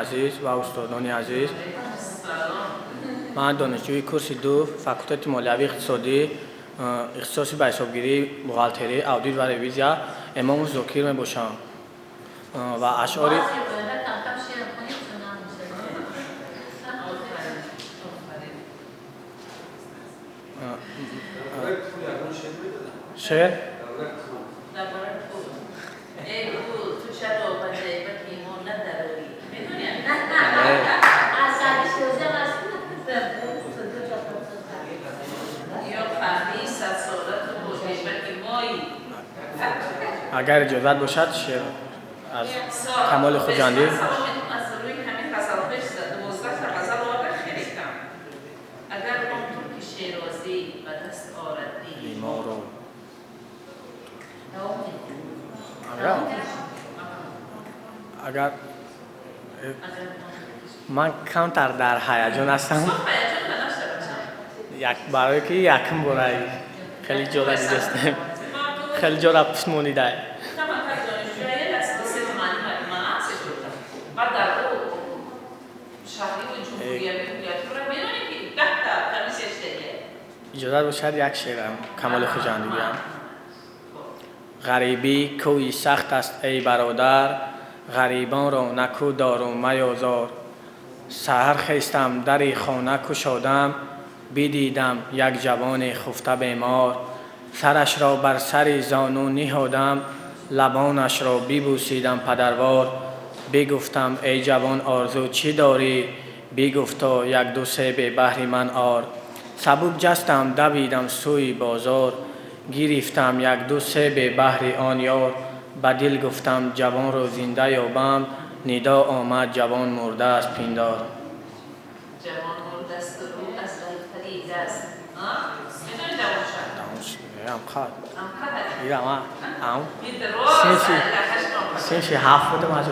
Азиз ва устодони азиз, ман донишҷӯи курси 2 факултети молиявии иқтисодӣ, ихтисоси ба ҳисобгирӣ, бухгалтерӣ, аудит ва ревизия Эмомов Зокир мебошам ва ашъори шеър. Агар иҷозат бошад, шеър аз Камоли Хуҷандӣ. Лиморо агар ман камтар дар ҳаяҷон ҳастам, барое ки якум бора хеле ҷора дидастем, хеле ҷора пушт монидай. Иҷозат бошад, як шеърам Камоли Хуҷандӣ гӯям. Ғарибӣ кӯи сахт аст, эй бародар, ғарибонро накӯ дору маёзор. Саҳар хестам, дари хона кушодам, бидидам як ҷавоне хуфта бемор. Сарашро бар сари зону ниҳодам, лабонашро бибӯсидам падарвор. Бигуфтам: эй ҷавон, орзу чӣ дорӣ? Бигуфто: як-ду себе баҳри ман ор. Сабук ҷастам, давидам сӯи бозор, гирифтам як-ду себе баҳри он ёр. Ба дил гуфтам: ҷавонро зинда ёбам. Нидо омад: ҷавон мурдааст, пиндор. Синфи ҳафт будам. Аз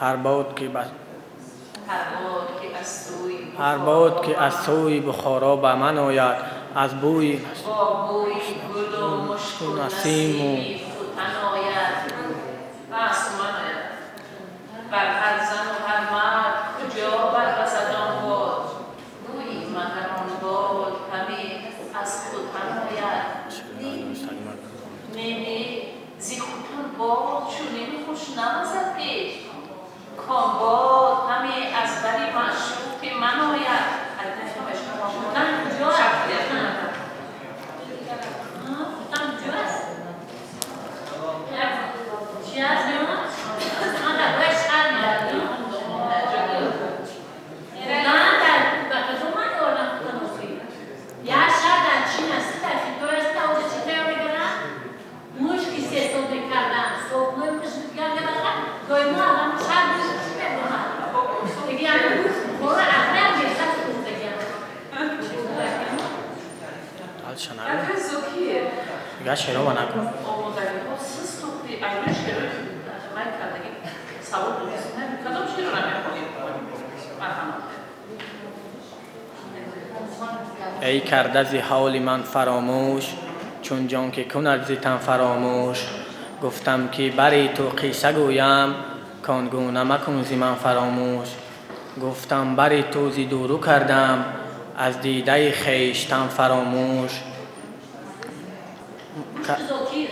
ҳар бод ки аз сӯи Бухоро ба ман ояд, аз бӯи насиму бар ҳар зану ҳар мард куҷо барвазад он бод, гӯӣ магар он бод ҳаме аз Хутан ояд. Не, не, зи Хутан бод чунин хуш навазад пеш, кон бод ҳаме аз бари маъшуқи ман ояд. Дигар шеъро накун. Эй карда зи ҳоли ман фаромӯш, чун ҷон ки кунад зи тан фаромӯш. Гуфтам ки бари ту қисса гӯям, кон гуна макун зи ман фаромӯш. Гуфтам бари ту зи дуру кардам, аз дидаи хештан фаромӯш. Зокир,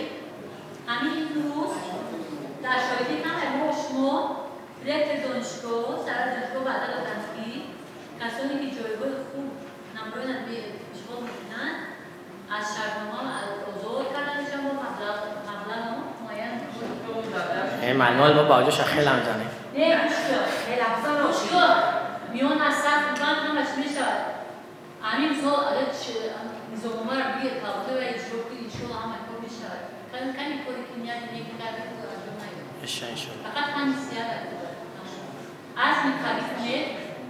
ҳамин рӯз дар шоҳидии ҳамаи мо шумо ректор донишгоҳ, сари донишгоҳ ваъда доданд, ки касоне ки ҷойгоҳи хуб намоён ишғол мекунанд, аз шартнома озод карда мешаванд бо маблағ муайян. Маълумот мо ба оҷоша хеле мезанем. Не, гӯш кун, гӯш кун, миён аз саф банд ҳамаш мешавад. Ҳамин мисол, агар низомномаро бигир, талаботро иҷро кунӣ, иншоалло ҳама кор мешавад. нияти неки карда, ки анҷом наёбад. Иншалло. Фақат ҳамин сияра азми қавӣ кунед,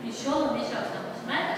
иншолло, мешавад. Майла.